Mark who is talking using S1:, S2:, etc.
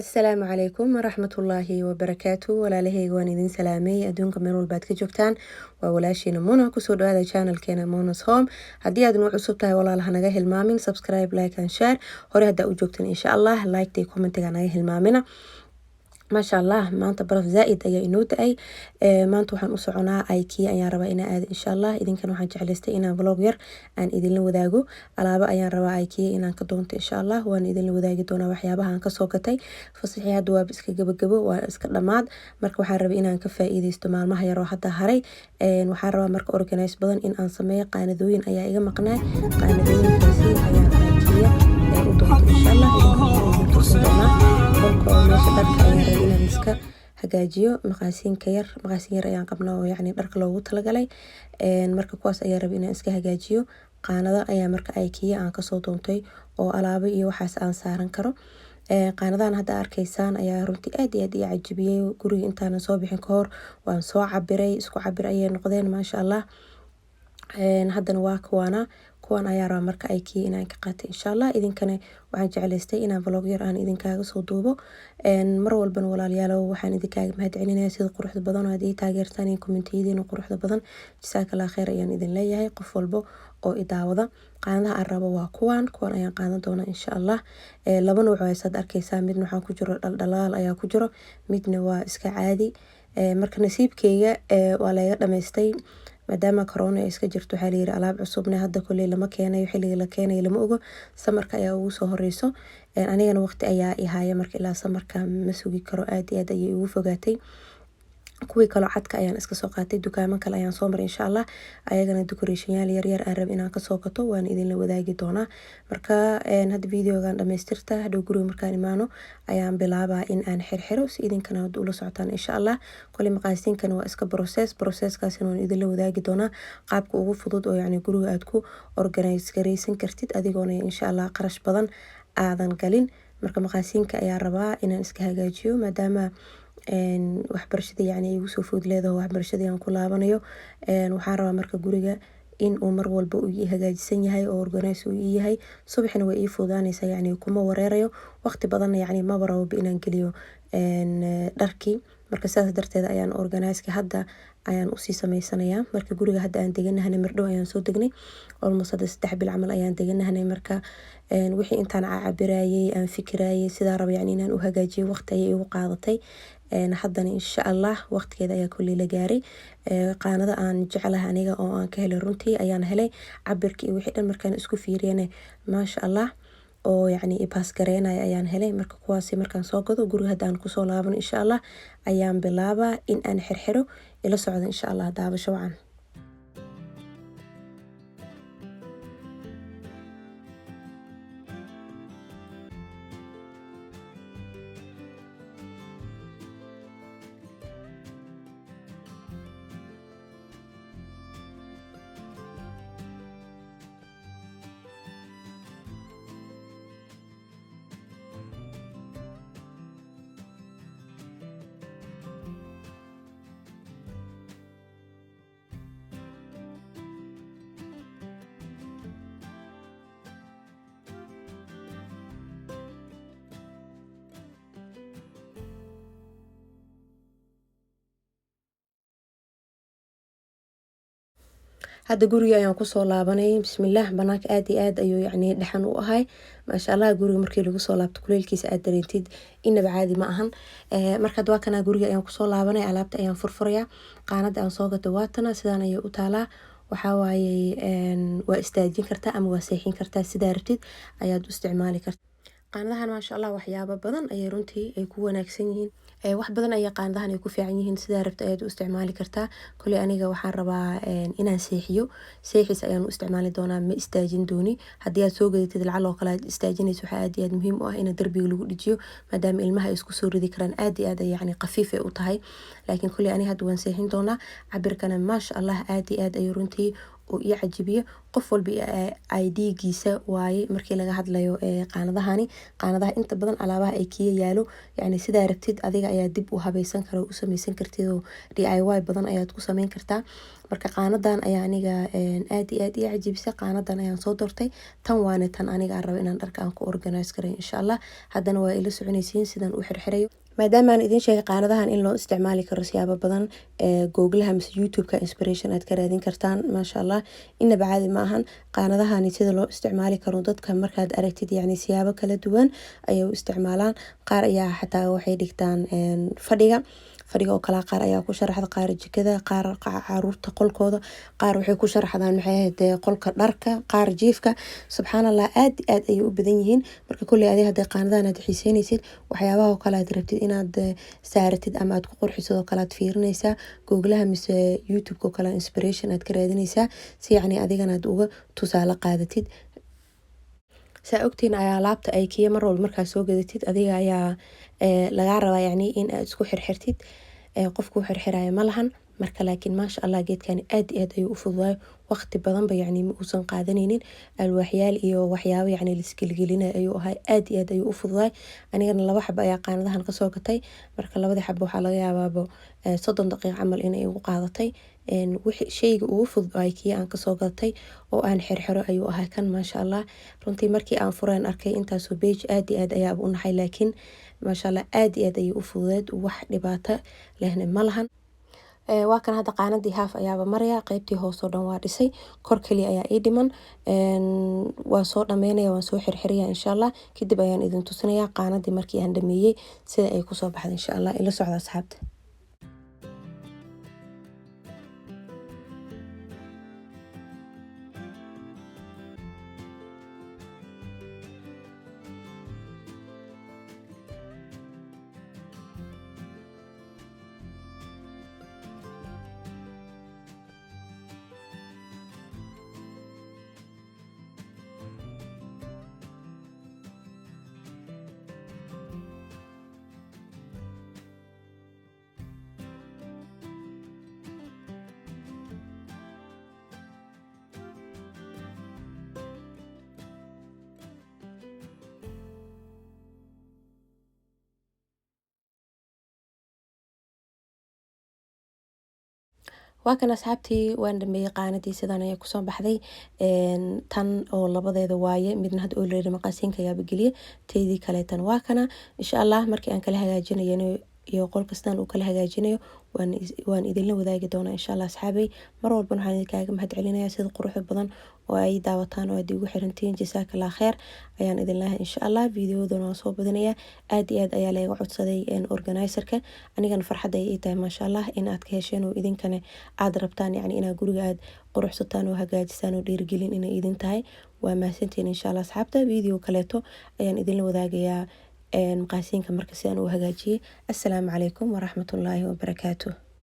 S1: Asalaamu calaykum waraxmatullaahi wabarakaatu. Walaalahayga, waan idin salaamay. Adduunka meel walbaad ka joogtaan, waa walaashiina Muna. Kusoo dhawaada channelkeena Monas Home. Haddii aad noo cusub tahay, walaalaha, naga hilmaamin subscribe, like and share. Hore haddaa u joogtaan, insha Allah like iyo commentiga naga hilmaamina. Maasha Allah, maanta baraf zaa-id ayaa inoo da-ay. Maanta waxaan u soconaa IKEA ayaan rabaa inaan aado, insha Allah. Idinkana waxaan jeclaystay inaan vlog yar aan idinla wadaago. Alaabo ayaan rabaa IKEA inaan ka doonto, insha Allah waan idinla wadaagi doonaa waxyaabaha aan kasoo gatay. Fasaxii hadda waaba iska gabagabo, waa iska dhamaad. Marka waxaan rabay inaan ka faa-iideysto maalmaha yaroo hadda haray. Waxaan rabaa marka organize badan in aan sameeyo. Qaanadooyin ayaa iga maqnaa, qaanadooyinkaasi ayaan IKEA u doonto, insha Allah idinkana waan idin tusin doonaa. Qolka oo meesha dharka ayaan rabay inaan iska hagaajiyo. Maqaasiinka yar, maqaasiin yar ayaan qabnaa oo yacni dharka loogu talagalay. Marka kuwaas ayaa rabay inaan iska hagaajiyo. Qaanado ayaa marka IKEA aan kasoo doontay oo alaabo iyo waxaas aan saaran karo. Qaanadahan hadda arkaysaan ayaa runtii aad iyo aad ii cajibiyey. Guriga intaanan soo bixin kahor waan soo cabiray, isku cabir ayay noqdeen, maasha Allah. Haddana waa kuwaana, kuwan ayaa rabaa marka IKEA inaan ka qaatay, insha Allah. Idinkana waxaan jeclaystay inaan vlog yar aan idinkaaga soo duubo. Mar walbana, walaalayaalow, waxaan idinkaaga mahad celinaya sida quruxda badan oo aad ii taageertaan iyo commentiyadiina quruxda badan. Jazakallah kheyr ayaan idin leeyahay, qof walbo oo i daawada. Qaanadaha aan rabo waa kuwan, kuwan ayaan qaadan doonaa, insha Allah. Laba nooc oo saad arkeysaa, midna waxaan ku jiro dhaldhalaal ayaa ku jiro, midna waa iska caadi. Marka nasiibkeyga waa laga dhamaystay maadaama corona ay iska jirto. Waxaa layiri alaab cusubna hadda koley lama keenayo, xilliga la keenayo lama ogo, summerka ayaa ugu soo horeyso. Anigana waqti ayaa i haya, marka ilaa summerka ma sugi karo, aad iyo aad ayay igu fogaatay. Kuwii kaloo cadka ayaan iska soo qaatay. Dukaamo kale ayaan soo maray, insha Allah ayagana decorationyaal yaryar aan rab inaan kasoo gato, waan idinla wadaagi doonaa. Marka hadda videogan dhamaystirta, hadhow guriga markaan imaano ayaan bilaabaa in aan xirxiro, si idinkana hadda ula socotaan, insha Allah. Koley maqaasiinkana waa iska process, processkaasina waan idinla wadaagi doonaa, qaabka ugu fudud oo yacni guriga aad ku organize gareysan kartid adigoona, insha Allah, qarash badan aadan galin. Marka maqaasiinka ayaa rabaa inaan iska hagaajiyo maadaama waxbarashada yacni igu soo food leedaho, waxbarashadii aan ku laabanayo. Waxaan rabaa marka guriga in uu mar walba uu ii hagaajisan yahay oo organize uu ii yahay. Subaxina way ii fududaanaysaa, yacni kuma wareerayo waqti badanna, yacni maba rabo inaan geliyo dharkii. Marka sidaas darteed ayaan organizeka hadda ayaan usii sameysanayaa. Marka guriga hadda aan deganahanay, mardhow ayaan soo degnay, almost hadda 3 bil camal ayaan deganahanay. Marka wixii intaan cabirayay, aan fikirayay sidaa raba yacni inaan u hagaajiyo, waqti ayay igu qaadatay. Haddana, insha Allah, waqtigeeda ayaa kolley la gaaray. Qaanada aan jeclahay aniga oo aan ka helay runtii ayaan helay. Cabirka iyo wixii dhan markaan isku fiiriyana, maasha Allah, oo yacni ibaas gareynaya ayaan helay. Marka kuwaasi markaan soo gado, guriga hadda aan kusoo laabano, insha Allah, ayaan bilaabaa in aan xirxiro. Ila socdo, insha Allah. Daawasho wacan. Hadda guriga ayaan kusoo laabanay. Bismillaah, banaanka aad iyo aad ayuu yacni dhexan u ahay, maasha Allah. Guriga markii lagu soo laabto, kuleylkiisa aad dareentid, inaba caadi ma ahan. Marka hadda waa kana, guriga ayaan kusoo laabanay, alaabta ayaan furfurayaa. Qaanada aan soo gatay waatana, sidaan ayay u taalaa. Waxaa waaye waa istaajin kartaa ama waa seexin kartaa, sidaa rabtid ayaad u isticmaali kartaa. Qaanadahan, maasha Allah, waxyaabo badan ayay runtii ay ku wanaagsan yihiin, wax badan ayay qaanadahan ay ku fiican yihiin. Sidaa rabta ayaad u isticmaali kartaa. Koley aniga waxaan rabaa inaan seexiyo, seexis ayaan u isticmaali doonaa, ma istaajin dooni. Haddii aad soo gadatid lacag oo kale aad istaajinayso, waxaa aad iyo aad muhiim u ah in darbiga lagu dhijiyo, maadaama ilmaha ay isku soo ridi karaan. Aad iyo aad ay yacni khafiif ay u tahay, laakiin koley aniga hadda waan seexin doonaa. Cabirkana, maasha Allah, aad iyo aad ayuu runtii oo ii cajibiyo. Qof walba idgiisa waaye markii laga hadlayo qaanadahani. Qaanadaha inta badan alaabaha IKEA yaalo, yani sidaa rabtid adiga. Ayaa dib u habaysan kara oo u sameysan kartid, oo DIY badan ayaad ku sameyn kartaa. Marka qaanadan ayaa aniga aad iyo aad ii cajibisay. Qaanadan ayaan soo doortay. Tan waana tan aniga aan rabo inaan dharka aan ku organize gareeyo, insha Allah. Haddana waa ila soconaysiin sidaan u xirxirayo, maadaama aan idiin sheegay qaanadahan in loo isticmaali karo siyaabo badan. Googlaha mise YouTube-ka inspiration aad ka raadin kartaan. Maasha Allah, inaba caadi ma ahan qaanadahani sida loo isticmaali karo. Dadka markaad aragtid, yacni siyaabo kala duwan ayay u isticmaalaan. Qaar ayaa xataa waxay dhigtaan fadhiga, fadhiga oo kala, qaar ayaa ku sharaxda, qaar jikada, qaar caruurta qolkooda, qaar waxay ku sharaxdaan, maxay ahayd, qolka dharka, qaar jiifka. Subxaan Allah, aad aad ayay u badan yihiin. Marka kolley adi hadday qaanadahan aad xiiseynaysid, waxyaabaha oo kale aad rabtid inaad saaratid ama aad ku qurxisid oo kale, aad fiirinaysaa Googlaha mise YouTube-ka oo kale, inspiration aad ka raadinaysaa, si yacni adigana aad uga tusaale qaadatid. Saa ogtiin ayaa alaabta IKEA mar walba markaa soo gadatid, adiga ayaa lagaa rabaa yacni in aad isku xirxirtid, qofku xirxiraya ma lahan. Marka laakiin maasha Allah, geedkani aad iyo aad ayuu u fududaay. Waqti badanba yacni ma uusan qaadanaynin. Alwaaxyaal iyo waxyaabo yacni laisgelgelinay ayuu ahay. Aad iyo aad ayuu u fududaay. Anigana laba xabo ayaa qaanadahan kasoo gatay. Marka labadii xabo waxaa laga yaabaaba 30 daqiiq camal inay igu qaadatay. Wixii sheyga ugu fudud oo IKEA aan kasoo gatay oo aan xirxiro ayuu ahay kan, maasha Allah. Runtii markii aan fureen arkay intaasoo page, aad iyo aad ayaaba u naxay, laakiin maasha Allah, aad iyo aad ayay u fududeed, wax dhibaato lehna ma lahan. Waa kan hadda qaanadii half ayaaba maraya. Qeybtii hoosoo dhan waa dhisay, kor kaliya ayaa ii dhiman. Waan soo dhameynaya, waan soo xirxiraya, insha Allah. Kadib ayaan idin tusinaya qaanadii markii aan dhameeyey sida ay kusoo baxday, insha Allah. Ila socda, asxaabta. Waa kan, asxaabtii, waan dhameeyey qaanadii. Sidan ayaa kusoo baxday. Tan oo labadeeda waaye, midna hadda already maqaasiinka ayaaba geliye, teydii kaleetan waa kana. Insha Allah markii aan kala hagaajinayo iyo qol kastaan uu kala hagaajinayo, waan idinla wadaagi doonaa, insha Allah. Asxaabay, mar walban waxaan idinkaaga mahad celinayaa sida quruxda badan oo ay daawataan oo aad igu xirantihiin. Jasaakallah kheer ayaan idin leeyahay. Insha Allah videodan waan soo badinayaa. Aad iyo aad ayaa layga codsaday organizerka. Anigana farxad ay ii tahay, maasha Allah, in aad ka hesheen oo idinkana aad rabtaan yacni inaad guriga aad quruxsataan oo hagaajisaan, oo dhiirigelin inay idin tahay. Waa mahadsantihiin. Insha Allah, asxaabta, video kaleeto ayaan idinla wadaagayaa maqaasiinka marka sidaan u hagaajiyey. Assalaamu calaykum waraxmatullaahi wabarakaatu.